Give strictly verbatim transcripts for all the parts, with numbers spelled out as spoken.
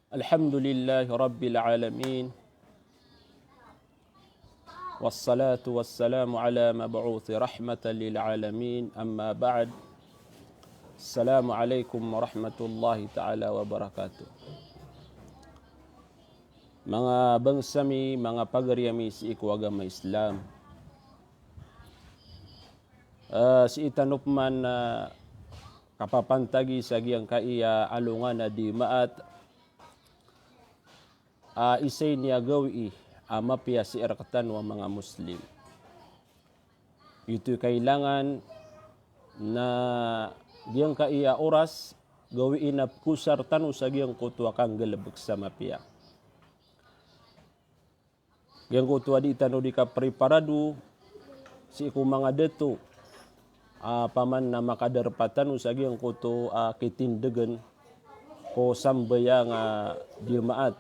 Alhamdulillahi Rabbil Alamin. Wassalatu wassalamu ala mab'uthi rahmatan lil alamin. Amma ba'd. Assalamu alaikum warahmatullahi ta'ala wabarakatuh. Manga bangsa mi, manga pagari ami sii ko agama Islam. Ah, sii tano pman, ah, kapapantagi sa giyangkaya alongan a Dimaat, ah, isa ini a gawii a mapiya sii rktano a manga Muslim. Ito i kailangan na giyangkaya oras, gawii na pkosar tano sa giyangkoto a kanggalbk sa mapiya. Giyangkoto a di tano di kapreparado sii ko manga dato a paman na makadarpa tano sa giyangkoto a kitindgn ko sambayang a Dimaat.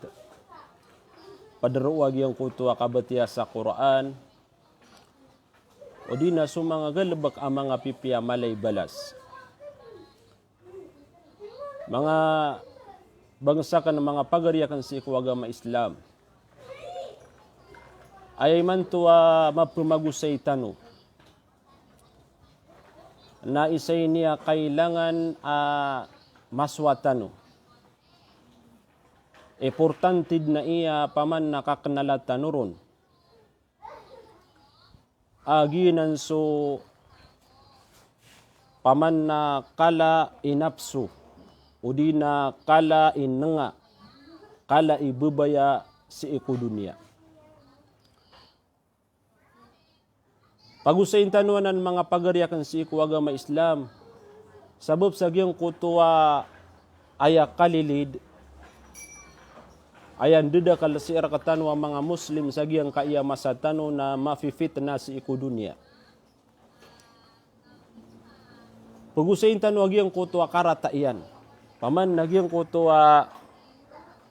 Pd roo a giyangkoto a kabatiya sa Qur'an, odi na so manga galbk a manga pipiya a mala i balas. Manga bangsa akn, manga pagari akn sii ko agama Islam. Aya imanto a mapmagosay tano na isa ini a kailangan a masowa tano. Importante dn aya paman na kaknala tano ron a giyanan so paman na kala i napso, odi na kala i nanga, kala i babaya sii ko doniya. Pagosayin tano anan, manga pagari akn sii ko agama Islam, sabap sa giyangkoto a aya kalilid, aya ndadakl sii rktano a manga Muslim sa giyangkaya masa tano na mafifitna sii ko doniya. Pagosayin tano a giyangkoto a karata iyan. Paman na giyangkoto a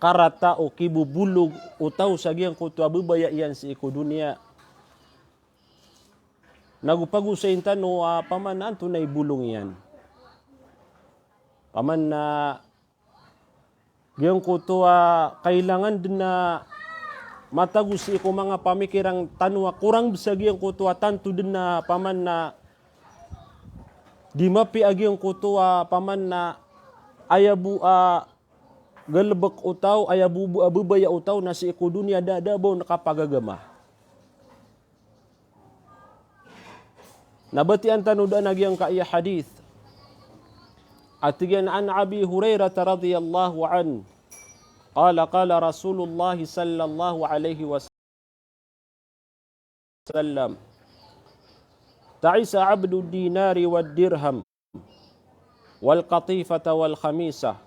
karata o kibobolog o taw sa giyangkoto a babaya iyan sii ko doniya. Nago pagosayin tano a paman na antonaa i bolong iyan. Paman na giyangkoto a kailangan dn a matago sii ko manga pamikiran tano a korang bs a giyangkoto a tanto dn a paman na di mapiya a giyangkoto a paman na aya bo a galbk o taw, aya bo a babaya o taw na sii ko doniya da, da a ba on kapagagama. Na batiya tano dn a giyangkaya hadith. A tig iyan, an Abi Hurairah radhiyallahu anhu, qala, qala Rasulullah sallallahu alaihi wasallam, ta'isa abdud dinari wad dirham wal qatifata wal khamisah,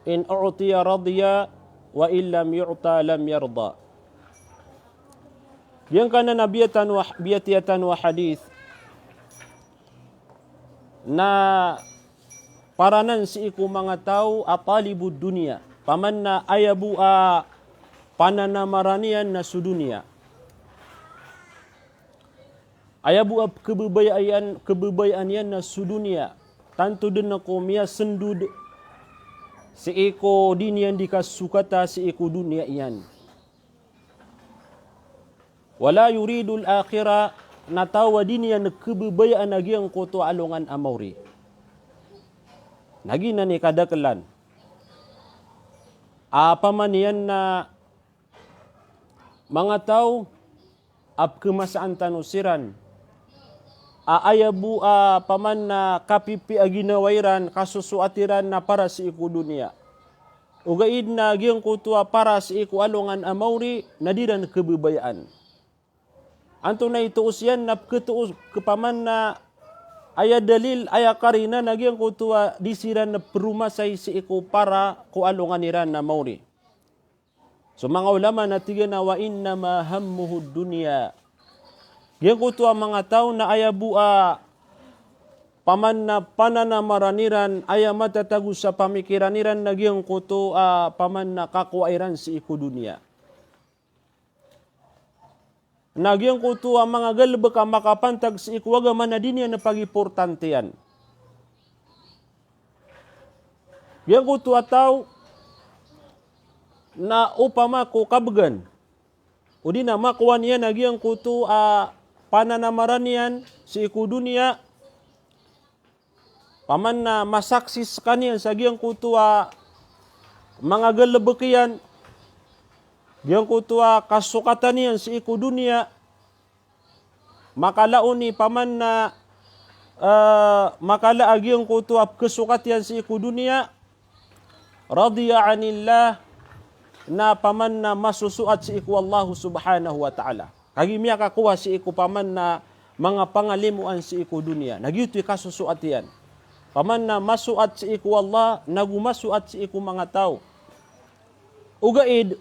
in u'tiya radiya, wa in lam yu'ta lam yarda. Giyangkanan a biyatiya tano a, biyatiya tano a hadith na paranan sii ko manga taw a talibud dunya, paman na aya bo a pananamaran iyan na so doniya. Aya bo a pkhababayaan, khababayaan iyan na so doniya, tanto dn ko miyasndod sii ko di niyan di kasokata sii ko doniya iyan. Wala yuridul akhirah, na taw a di niyan khababayaan a giyangkoto a alongan a mawri. Na giyanan i kadaklan a paman iyan na manga taw a pkhamasaan tano siran a aya bo a paman na kapipiya a ginawa iran, kasosoat iran na para sii ko doniya. Ogaid na giyangkoto a para sii ko alongan a mawri na di ran khababayaan. Antonaa i toos iyan na pkhatoos, khapaman na aya dalil, aya karina na giyangkoto a di siran promasay sii ko para ko alongan iran a mawri. So manga ulama na tig iyan a, wa innama hammuhud dunya. Giyangkoto a manga taw na aya bo a paman na pananamaran iran, aya matatago sa pamikiran iran na giyangkoto a paman na kakowa iran sii ko doniya. Na giyangkoto a manga galbk a makapantag sii ko agama na di niyan pagimportantiyan. Giyangkoto a taw na opama ko kabgan, odi na makowa niyan a giyangkoto a pananamaran iyan sii ko doniya, paman na masaksis kaniyan sa giyangkoto a manga galbk iyan, giyangkoto a kasokatan iyan sii ko doniya, makala oni paman na, eh, makala a giyangkoto a pkhasokat iyan sii ko doniya, radiya anillah, na paman na masosoat sii ko Allah subhanahu wa ta'ala. Kagiya miyakakowa sii ko paman na manga pangalimoan sii ko doniya, na giyoto i kasosoat iyan. Paman na masoat sii ko Allah, nago masoat sii ko manga taw. Ogaid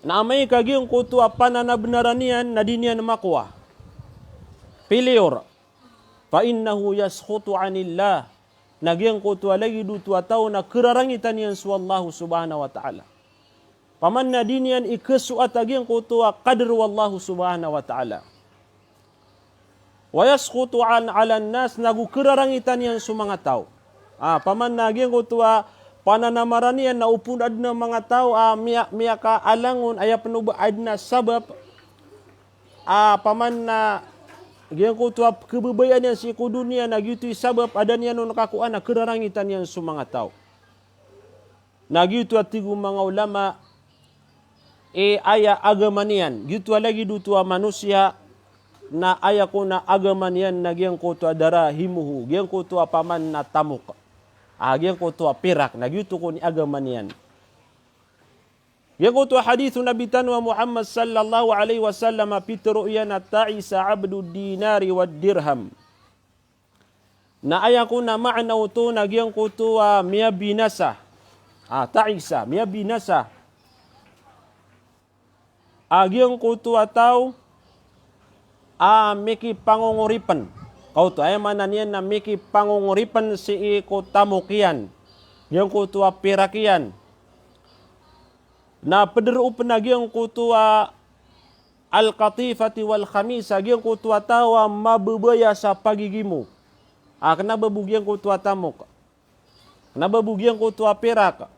na amay ka giyangkoto a pananabnaran iyan na di niyan makowa, piliyor, fa innahu yaskhutu anillah, na giyangkoto a lagid oto a taw na khararangitan iyan so Allah subhanahu wa ta'ala. Paman na di niyan ikhasoat a giyangkoto a qadr o Allah subhanahu wa ta'ala. Wa yaskhutu an, alan nas, nago khararangitan iyan so manga taw. Ah, paman na giyangkoto a pananamaran iyan na opama adn a manga taw a miya-, miyakaalangon, aya pn o ba adn a sabap a paman na giyangkoto a pkhababayaan iyan sii ko doniya, na giyoto i sabap a da niyan on kakowa na khararangitan iyan so manga taw. Na giyoto a tig o manga ulama, i aya agama niyan, giyoto a lagid oto a manosiya, na aya kon a agama niyan na giyangkoto a darahimuhu, giyangkoto a paman na tamok, a giyangkoto a pirak, na giyoto kon i agama niyan. Giyangkoto a hadith o Nabi tano a Muhammad sallallahu alaihi wasallam a pitharo iyan a ta'isa abdud dinari wad dirham. Na aya kon a maana oto na giyangkoto a miyabinasa. Ah, ta'isa, miyabinasa a giyangkoto a taw a mikipangongoripn. Kaoto, aya maana niyan na mikipangongoripn sii ko tamok iyan, giyangkoto a pirak iyan. Na pd roo pn a giyangkoto a al-qatifati wal khamisa, giyangkoto a taw a mababaya sa pagigimo. A kna ba bo giyangkoto a tamok, kna ba bo giyangkoto a pirak,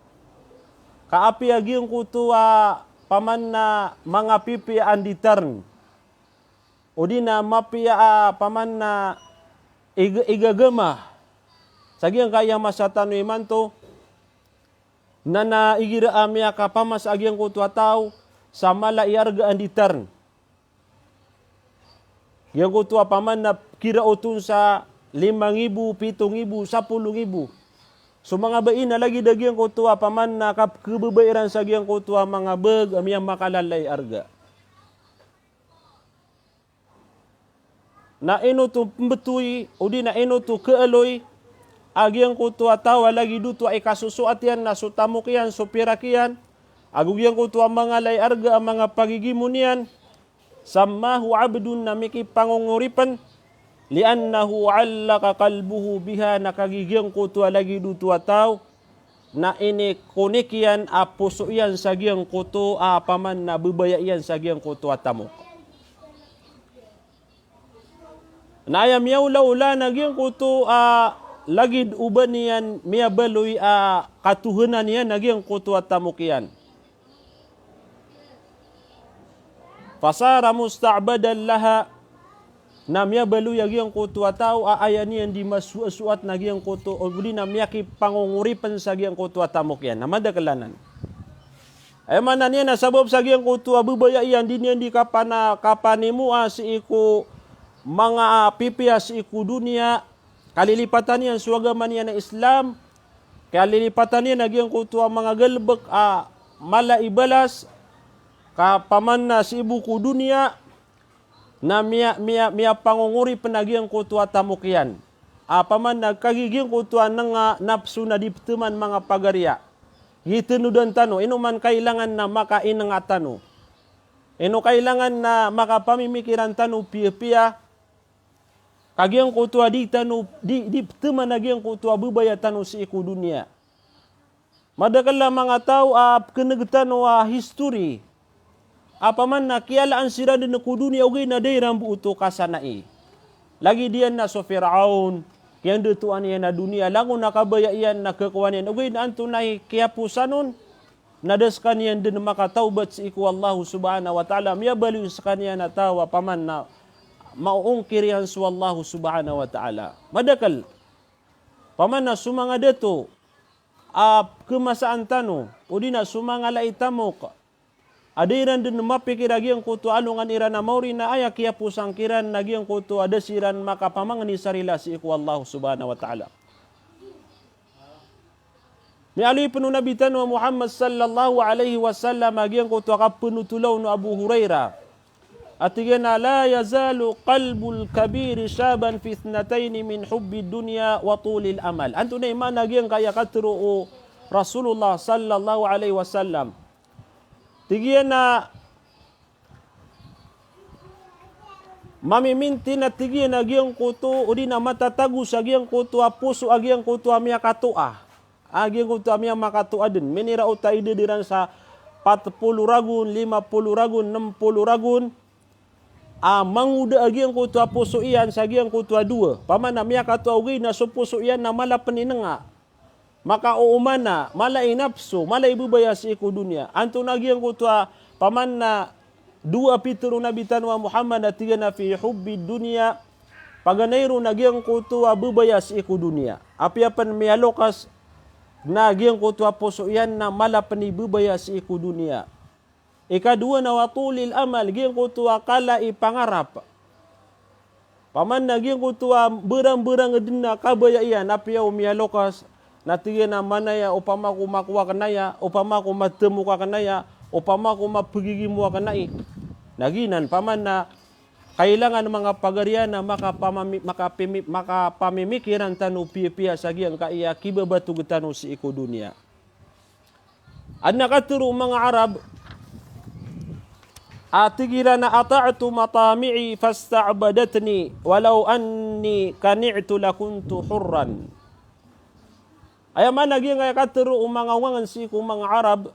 ka apiya giyangkoto a paman na manga pipiya a nditarn, odi na mapiya a paman na ig-, igagama. Sa giyangkaya masa tano imanto, na, na igira a miyakapamasa a giyangkoto a taw sa mala i arga a nditarn, giyangkoto a paman na kiraoton sa lima ngibo, pito ngibo, sapolo ngibo. So manga bai na lagid a giyangkoto a paman na kapkhababaya iran sa giyangkoto a manga bag a miyamakalala i arga. Na ino oto pmbtowi, odi na ino oto khaaloy a giyangkoto a taw a lagid oto a ikasosoat iyan na so tamok iyan, so pirak iyan, ago giyangkoto a manga mala i arga a manga pagigimo niyan, sammahu abdun, na mikipangongoripn, li'annahu allaqa qalbuhu biha, na kagiya giyangkoto a lagid oto a taw na inikonik iyan a poso iyan sa giyangkoto a paman na babaya iyan sa giyangkoto a tamok. Na aya miyaolaola na giyangkoto a lagid o ba niyan miyabaloy a katohanan iyan na giyangkoto a tamok iyan. Fasara musta'badan laha, na miyabaloy a giyangkoto a taw a aya niyan di masoasoat na giyangkoto, odi na miyakipangongoripn sa giyangkoto a tamok iyan. Na madakl anan. Aya maana niyan na sabap sa giyangkoto a babaya iyan, di niyan di kapana-, kapanimoa sii ko manga pipiya sii ko doniya, kalilipatan iyan so agama niyan a Islam, kalilipatan iyan a giyangkoto a manga galbk a mala i balas, ka paman na sii bo ko doniya, na miya-, miya-, miyapangongoripn a giyangkoto a tamok iyan. A paman na kagiya giyangkoto a nanga napso na di ptman manga pagariya. Giya tanodan tano, ino man kailangan na makainga tano. Ino kailangan na makapamimikiran tano piyapiya. Ka giyangkoto a di tano, di, di ptman a giyangkoto a babaya tano sii ko doniya. Madakl a manga taw a pkneg tano a history a paman na kiyalaan siran dn ko doniya ogaid na da iran bo oto kasanai. Lagid iyan na so Firaon, kiyandatoan iyan a doniya, langon a kabaya iyan na khakowa niyan, ogaid na antonaa i kiyaposan on? na da skaniyan dn makatawbat sii ko Allahu subhanahu wa ta'ala, miyabaloy skaniyan a taw a paman na maoongkir iyan so Allahu subhanahu wa ta'ala. Madakl, paman na so manga dato a kmasaan tano, odi na so manga lai tamok, a da iran dn mapikir a giyangkoto a alongan iran a maori na aya kiyaposang kiran na giyangkoto a da siran makapamangni sa rila sii ko Allahu subhanahu wa ta'ala. Miyaaloy pn o Nabi tano a Muhammad sallallahu alaihi wasallam a giyangkoto a kapnothola on o Abu Hurairah a tig iyan a, "La yazalu qalbul kabiri shaban fi ithnatayn min hubbid dunya wa tulil amal." Antonaa i maana giyangkaya katharo o Rasulullah sallallahu alaihi wasallam? Tig iyan a mamimintin a tig iyan a giyangkoto, odi na matatago sa giyangkoto a poso a giyangkoto a miyakatoa. A giyangkoto a miyamakatoa dn. Miniraot a idad iran sa pat polo ragon, lima polo ragon, nem polo ragon. A mangoda a giyangkoto a poso iyan sa giyangkoto a dowa. Paman na miyakatoa ogaid na so poso iyan na mala pn i nanga. Makaoomana, mala i napso, mala i babaya sii ko doniya. Antonaa giyangkoto a paman na dowa pitharo o Nabi tano a Muhammad a tig iyan a fi hubbid dunya, paganay ron a giyangkoto a babaya sii ko doniya. Apiya pn miyaloks na giyangkoto a poso iyan na mala pn i babaya sii ko doniya. Ikadowa na wa tulil amal, giyangkoto a kala i pangarap. Paman na giyangkoto a mbarangbarang dn a kabaya iyan, apiya o miyaloks na tig iyan a manaya, opama ko makowa akn aya, opama ko matemok akn aya, opama ko mapegigimo akn ai. Na giyanan, paman na kailangan manga pagariya na makapamami-, makapimi-, makapamimikiran tano piyapiya sa giyangkaya kibabatog tano sii ko doniya. Adn a katharo o manga Arab a tig iran a, "Ata'tu matami'i fasta'badatni, walau anni qani'tu lakuntu hurran." Aya maana giyangkaya katharo o manga ongangn sii ko manga Arab,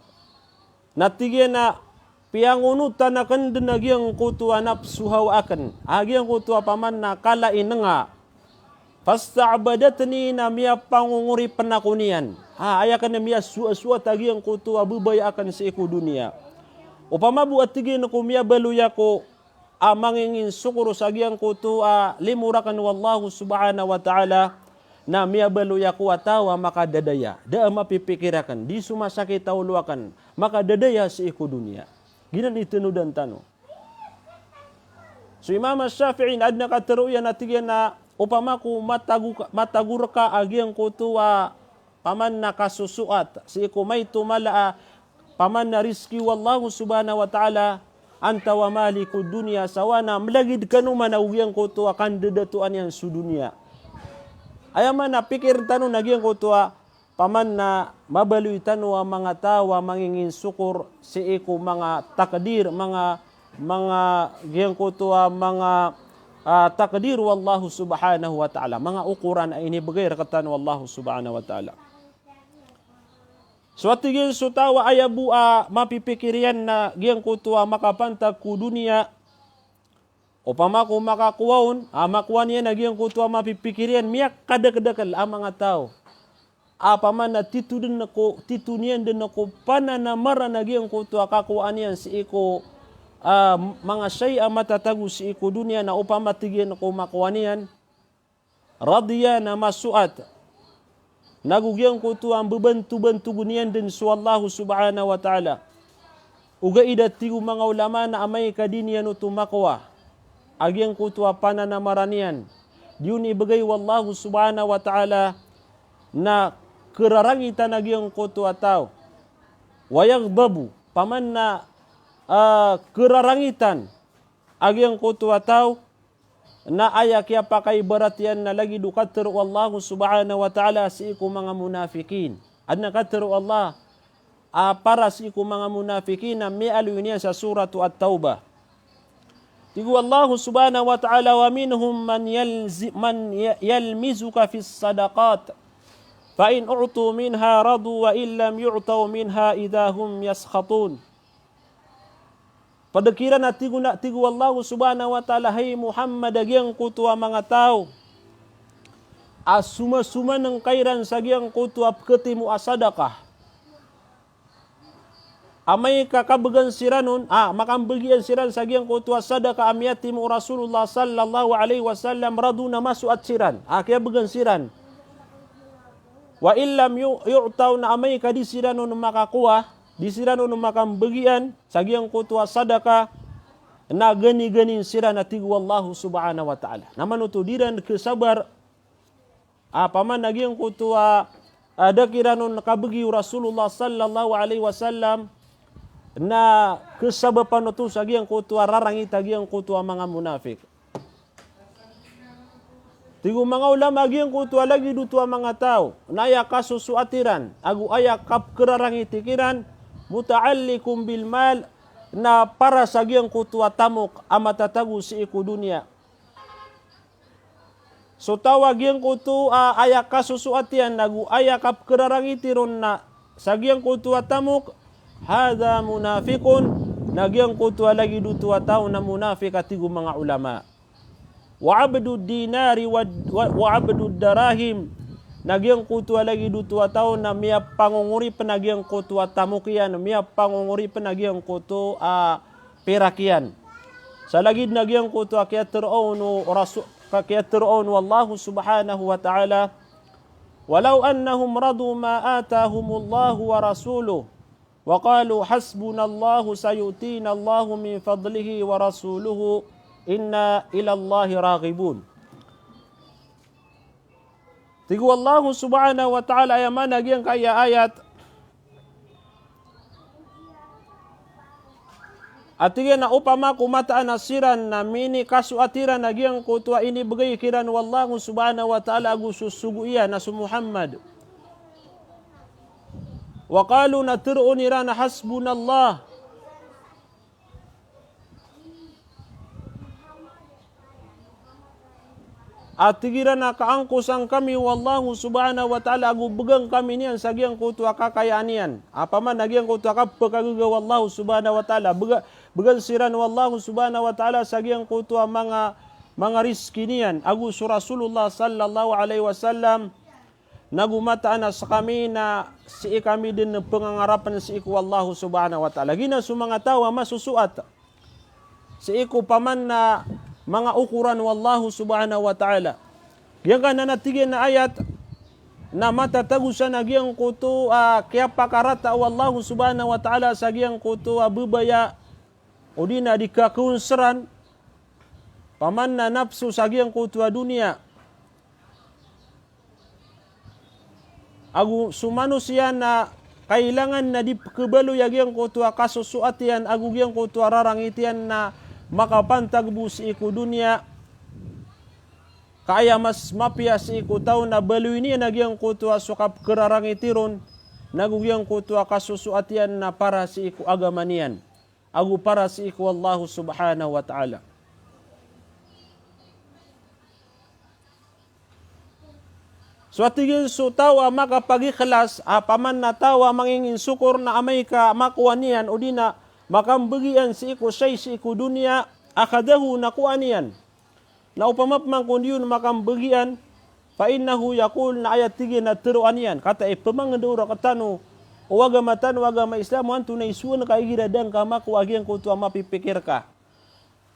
na tig iyan a piyangonotan akn dn a giyangkoto a napso hawa akn, a giyangkoto a paman na kala i nanga. Fasta'badatni, na miyapangongoripn ako niyan. A, aya kn a miyasowasowa a giyangkoto a babaya akn sii ko doniya. Opama bo a tig iyan ko miyabaloy ako a manginginsokor sa giyangkoto a limo rakn o Allahu subhanahu wa ta'ala, na miyabaloy ako a taw a makadadaya. Da a mapipikir akn, di so masakit a olo akn, makadadaya sii ko doniya. Giyanan i tanodan tano. So Imam Shafi'i na adn a katharo iyan a tig iyan a opama ko matago ka, matago rka a giyangkoto a paman na kasosoat sii ko maito mala a paman na rizki o Allahu subhanahu wa ta'ala, anta wa malikud dunya sawa, na mlagid kano man ago giyangkoto a kandadatoan iyan so doniya. Aya maana pikir tano na giyangkoto a paman na mabaloy tano a manga taw a manginginsokor sii ko manga takdir, manga, manga giyangkoto a manga, ah, takdir o Allahu subhanahu wa ta'ala, manga okoran a inibgay rktano o Allahu subhanahu wa ta'ala. So a tig iyan so taw a aya bo a mapipikir iyan na giyangkoto a makapantag ko doniya, opama ko makakowa on, a makowa niyan a giyangkoto a mapipikir iyan, miyakadakdakl a manga taw a paman na tito dn ko, tito niyan dn ko pananamaran a giyangkoto a kakowaan iyan sii ko, ah, manga shay a matatago sii ko doniya, na opama tig iyan ko makowa niyan, radiya, na masoat. Na go giyangkoto a mbabantobantog iyan dn so Allahu subhanahu wa ta'ala. Ogaid a tig o manga ulama na amay ka di niyan oto makowa a giyangkoto a pananamaran iyan, di on ibgay o Allahu subhanahu wa ta'ala na kararangitan a giyangkoto a taw. Wa yaghdabu, paman na, ah, kararangitan a giyangkoto a taw, na aya kiyapakaibarat iyan na lagid o katharo o Allahu subhanahu wa ta'ala sii ko manga munafikin. Adn a katharo o Allah a para sii ko manga munafikin na miyaaloy niyan sa Suratu At-Taubah. Tig o Allahu subhanahu wa ta'ala, "Wa minhum man yalzi-, man ya-, yalmizuka fis sadaqat, fa in u'tu minha radu wa in lam yu'taw minha idha hum yaskhatun." Pd kiran a tig o na, tig o Allahu subhanahu wa ta'ala, hay Muhammad, a giyangkoto a manga taw a somasomanengka iran sa giyangkoto a pkhatimo a sadaqah. amay ka kabegan siran on, a, makambegi iyan siran sa giyangkoto a sadaka a miyatimo o Rasulullah sallallahu alaihi wasallam, radu, na masoat siran, a, kiyabegan siran. Wa in lam yu-, yu'taw, na amay ka di siran on makakowa, di siran on makambegian sa giyangkoto a sadaka, na gani-ganin siran a tig o Allah subhanahu wa ta'ala. Na manoto di ran kesabar, a, paman a giyangkoto a, a, da kiran on kabegi o Rasulullah sallallahu alaihi wasallam, na kesabapan oto sa giyangkoto a rarangit a giyangkoto a manga munafik. Tig o manga ulama a giyangkoto a lagid oto a manga taw na aya kasosoat iran ago aya kapkerarangiti kiran, muta'alliqun bil mal, na para sa giyangkoto a tamok a matatago sii ko doniya. So taw a giyangkoto a aya kasosoat iyan ago aya kapkerarangiti ron na sa giyangkoto a tamok, hadha munafiqun, na giyangkoto a lagid oto a taw na munafik a tig o manga ulama. Wa abdud dinari wa, wa, wa abdud darahim. Na giyangkoto a lagid oto a taw na miyapangongoripen a giyangkoto a tamok iyan, miyapangongoripen a giyangkoto a pirak iyan. Sa lagid na giyangkoto a kiyatero on o Rasu-, ka-, kiyatero on o Allah subhanahu wa ta'ala, "Walau annahum radu ma atahumullahu wa rasuluh." Wa qalu hasbunallahu sayu'tinallahu min fadlihi wa rasuluhu inna ilallahi raghibun. Tig o Allah subhanahu wa ta'ala, aya maana giyangkaya ayat, a tig iyan a opama ko mataan a siran na minikasoat iran a giyangkoto a inibegay kiran o Allah subhanahu wa ta'ala ago so sogo iyan a so Muhammad. Wa qalu, na teroon iran a hasbunallah. A tig iran a kaangkosan kami o Allah subhanahu wa ta'ala ago began kami niyan sa giyangkoto a kakayaan iyan. Apaman a giyangkoto a kapekagaga o Allah subhanahu wa ta'ala. Bega-, began siran o Allah subhanahu wa ta'ala sa giyangkoto a manga, manga rizki niyan. Ago so Rasulullah sallallahu alaihi wasallam. Nago mataan a sekami na sii kami den pengangarapen sii ko Allah subhanahu wa ta'ala. Giyanan so manga taw a masosoat sii ko paman a manga okoran o Allah subhanahu wa ta'ala. Giyangkanan a tig iyan a ayat na matatago san a giyangkoto a kiyapakarata o Allah subhanahu wa ta'ala sa giyangkoto a bebaya odi na di kakeonseran paman a napso sa giyangkoto a doniya. Ago so manosiya na kailangan na di pekebaloy a giyangkoto a kasosoat iyan ago giyangkoto a rarangit iyan na makapantag bo sii ko doniya. Ka aya mas mapiya sii ko taw na baloy niyan a giyangkoto a so kapekerarangiti ron, nago giyangkoto a kasosoat iyan na para sii ko agama niyan ago para sii ko Allah subhanahu wa ta'ala. So a tig iyan so taw a makapagikhlas, apaman a taw a manginginsokor na amay ka makowa niyan, odi na makambegian sii ko shay sii ko doniya, akhadhahu, na kowaan iyan. Na opama pman kon di on makambegian, fa innahu yaqul, na aya tig iyan a teroan iyan, kata i pemangenda o rektano o agama tano a agama Islam, antonaa i soan ka igira da ngka makowa a giyangkoto a mapipikir ka.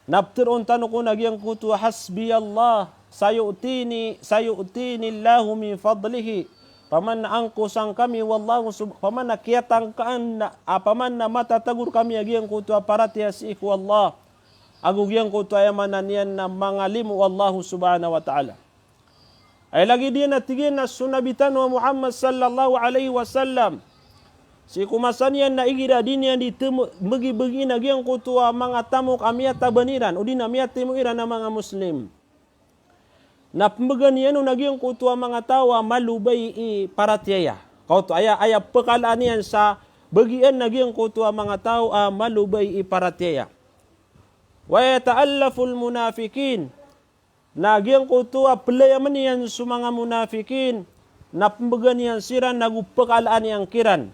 Na peteroon tano kon a giyangkoto a hasbiyallah, sayu'tini, sayu'tinillahu min fadlihi. Paman a angkosan kami o Allah sub-, paman a kiyatangkaan na, a paman a matatago rekami a giyangkoto a paratiyaya sii ko Allah. Ago giyangkoto a aya maana niyan na mangalimo o Allah subhanahu wa ta'ala. Aya lagid iyan a tig iyan a so Nabi tano a Muhammad sallallahu alaihi wasallam, sii ko masa niyan na igira di niyan di tem-, begi-begi a giyangkoto a manga tamok a miyataban iran, odi na miyatimo iran a manga Muslim. Na pembegan iyan on a giyangkoto a manga taw a malobay i paratiyaya. Kaoto aya, aya pekalaan iyan sa begian a giyangkoto a manga taw a malobay i paratiyaya. Wa yata'allaful munafiqin. Na giyangkoto a pelayamen iyan so manga munafiqin, na pembegan iyan siran ago pekalaan iyan kiran.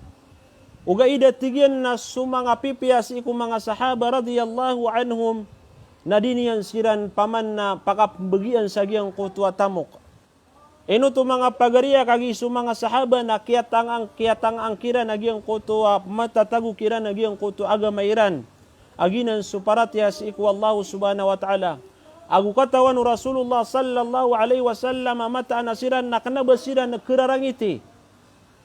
Ogaid a tig iyan na so manga pipiya sii ko manga sahaba radiyallahu anhum, na di niyan siran paman a pakapembegian sa giyangkoto a tamok. Ino oto manga pagariya, kagiya so manga sahaba na kiyatang-, kiyatangkd kiran a giyangkoto a matatago kiran a giyangkoto a agama iran a giyanan so paratiyaya sii ko Allah subhanahu wa ta'ala. Ago katawan o Rasulullah sallallahu alaihi wasallam a mataan a siran na kna ba siran kararangiti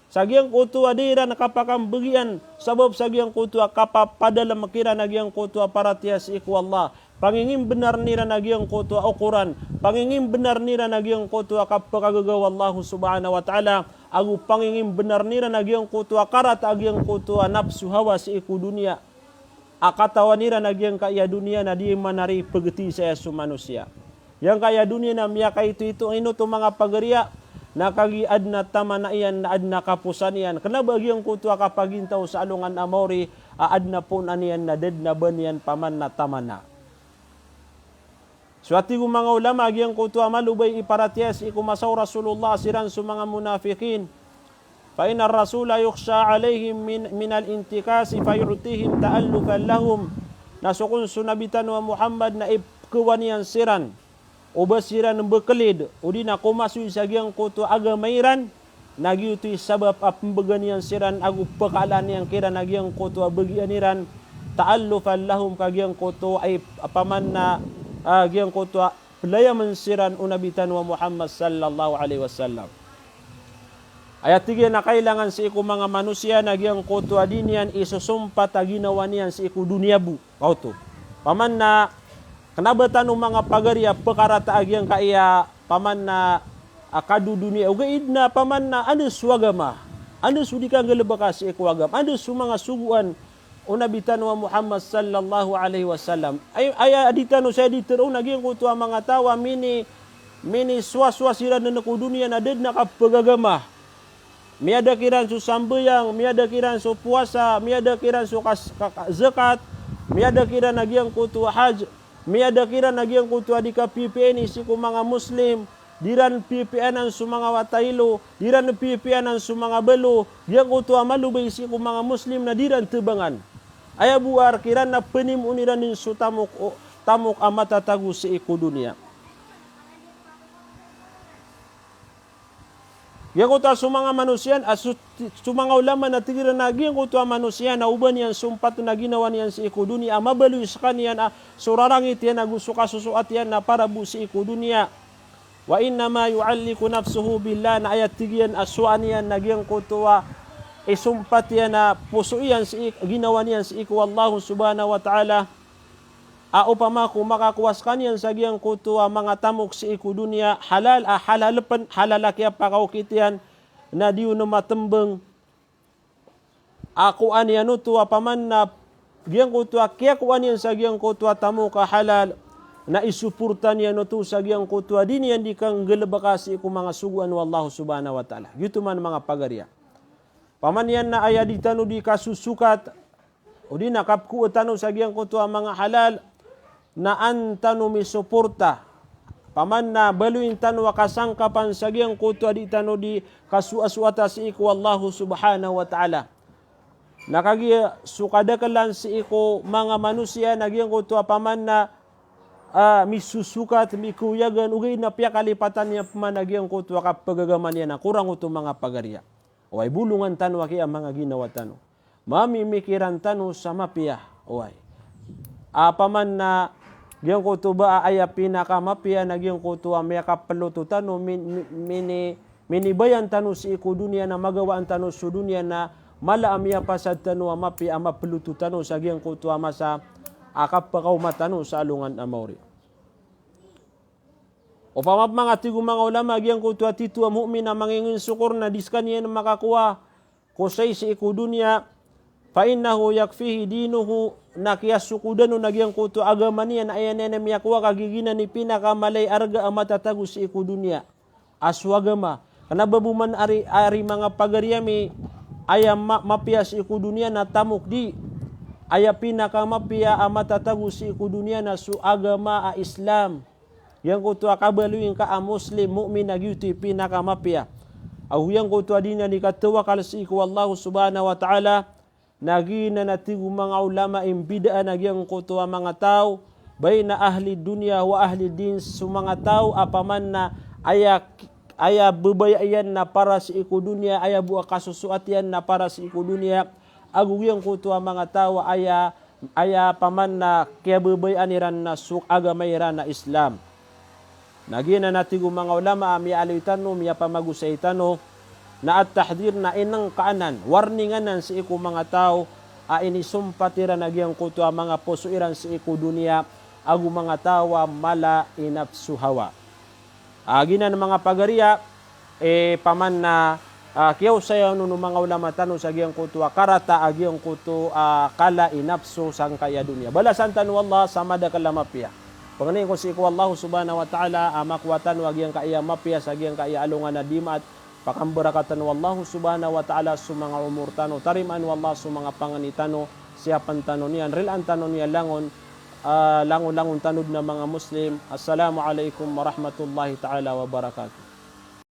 sa giyangkoto a da iran kapakambagian, sabap sa giyangkoto a kapapadalm kiran a giyangkoto a paratiyaya sii ko Allah. Pangingimbnar iran a giyangkoto a okoran, pangingimbnar iran a giyangkoto a kapakagaga o Allah subhanahu wa ta'ala, ago pangingimbnar iran a giyangkoto a karata a giyangkoto a napso hawa sii ko doniya. A katawan iran a giyangkaya doniya na di man ari pagti saya so manosiya. Giyangkaya doniya na miyakaito-ito, ino oto manga pagariya, na kagiya adn a tamana iyan, na adn a kaposan iyan. Kna ba giyangkoto a kapagintaw sa alongan a maori, a adn a poon iyan, na da dn a ba niyan paman na tamana. So tig o manga ulama a giyangkoto a malobay i paratiyaya sii ko masa o Rasulullah, siran so manga munafiqin. Fa innar rasula yukhsha alaihim min, minal intikasi fayu'tihim ta'allufan lahum. Na so kon so Nabi tano a Muhammad na ipkhawan iyan siran o ba siran mbaklid, odi na komasoy sa giyangkoto a agama iran, na giyoto i sabap a pmbagan iyan siran ago pkhalaan iyan kiran a giyangkoto a bagian iran, ta'allufan lahum, ka giyangkoto a ip-, a paman na, a giyangkoto a playaman siran o Nabi tano a Muhammad sallallahu alaihi wasallam. Aya tig iyan a kailangan sii ko manga manosiya na giyangkoto a di niyan isosompat a ginawa niyan sii ko doniya bo. Kaoto. Paman na kna ba tano manga pagariya pkarata a giyangkaya paman na, a, kadodoniya. Ogaid na paman na anda so agama, anda so di kanggalbka sii ko agama, anda so manga sogoan o Nabi tano a Muhammad sallallahu alaihi wasallam. Ay, aya di tano saya di tharoon a giyangkoto a manga taw a mini, minisowasowa siran dn ko doniya na da dn a kapagagama. Miyada kiran so sambayang, miyada kiran so powasa, miyada kiran so kas-, ka-, ka-, zakat, miyada kiran a giyangkoto a hajj, miyada kiran a giyangkoto a di kapipiyaini sii ko manga Muslim, di ran pipiyanan so manga wata ilo, di ran pipiyanan so manga balo, giyangkoto a malobay sii ko manga Muslim na di ran thabangan. Aya bo a rk iran na pnimoon iran dn so tamok, o, tamok a matatago sii ko doniya. Giyangkoto a so manga manosiya, a so, so manga ulama na tig iran a giyangkoto a manosiya na o ba niyan sompaton a ginawa niyan sii ko doniya a mabaloy skaniyan a so rarangit iyan ago so kasosoat iyan na para bo sii ko doniya. Wa innama yu'alliqu nafsahu billah, na aya tig iyan a sowaan iyan na giyangkoto a isompat iyan a poso iyan sii, ginawa niyan sii ko Allah subhanahu wa ta'ala. A opama ko makakowa skaniyan sa giyangkoto a manga tamok sii ko doniya, halal, a halal pn, halal a kiyapakaokit iyan, na di on matmbang a kowaan iyan oto a paman na giyangkoto a kiyakowa niyan sa giyangkoto a tamok a halal, na isoporta niyan oto sa giyangkoto a di niyan di kanggalbka sii ko manga sogoan o Allah subhanahu wa ta'ala. Giyoto man manga pagariya. Paman iyan na aya di tano di kasosokat, odi na kapkowaan tano sa giyangkoto a manga halal, na an tano misoporta. Paman na baloyin tano a kasangkapan sa giyangkoto a di tano di kasoasoata sii ko Allah subhanahu wa ta'ala. Na kagiya so kadaklan sii ko manga manosiya na giyangkoto a paman na, a, misosokat, mikoyagan, ogaid na piyakalipatan iyan pman a giyangkoto a kapagagama niyan a korang oto manga pagariya. Oway, bolongan tano aki a manga ginawa tano. Mamimikiran tano sa mapiya. Oway. A paman na giyangkoto ba a aya pinakamapiya na giyangkoto a miyakaploto tano, min-, mi-, mini-, minibayan tano sii ko doniya na magawaan tano so doniya na mala a miyapasad tano a mapiya a maploto tano sa giyangkoto a masa a kapakaoma tano sa alongan a maori. Opama pman a tig o manga ulama a giyangkoto a tito a mu'min a manginginsokor na di skaniyan makakowa ko sai sii ko doniya, fa innahu yakfihi dinuhu, na kiyasokodan on a giyangkoto a agama niyan a aya niyan miyakowa ka giyanan i pinakamala i arga a matatago sii ko doniya a so agama. Kna ba bo man ari, ari manga pagari ami, aya ma-, mapiya sii ko doniya na tamok di. Aya pinakamapiya a matatago sii ko doniya na so agama a Islam. Giyangkoto a kabaloy ngka a Muslim, mu'min, a giyoto i pinakamapiya. Ago giyangkoto a di niyan di katawakal sii ko Allah subhanahu wa ta'ala, na giyanan a tig o manga ulama i mbidaan a giyangkoto a manga taw, baina ahli dunya wa ahli din, so manga taw a paman na aya k-, aya babaya iyan na para sii ko doniya, aya bo a kasosoat iyan na para sii ko doniya, ago giyangkoto a manga taw a aya, aya paman na kiyababayaan iran na so agama iran a Islam. Na giyanan a tig o manga ulama a miyaaloy tano, miyapamagosay tano, na at-tahdhir na inengka anan, warning anan sii ko manga taw a inisompat iran a giyangkoto a manga poso iran sii ko doniya, ago manga taw a mala i nafsu hawa. A giyanan manga pagariya, e, paman na, a, kiyaosayan o manga ulama tano sa giyangkoto a karata a giyangkoto a kala i nafsu sangkaya doniya. Balasan tano o Allah sa madakel a mapiya. Pangnin ko sii ko Allah subhanahu wa ta'ala a makowa tano a giyangkaya mapiya sa giyangkaya alongan a dimaat. Pakambarakatan o Allah subhanahu wa ta'ala so manga omor tano. Tarimaan o Allah so manga pangni tano. Siyapen tano niyan, rilaan tano niyan langon, a, langon-langon tano den a manga Muslim. Assalamu alaikum warahmatullahi ta'ala wabarakatuh.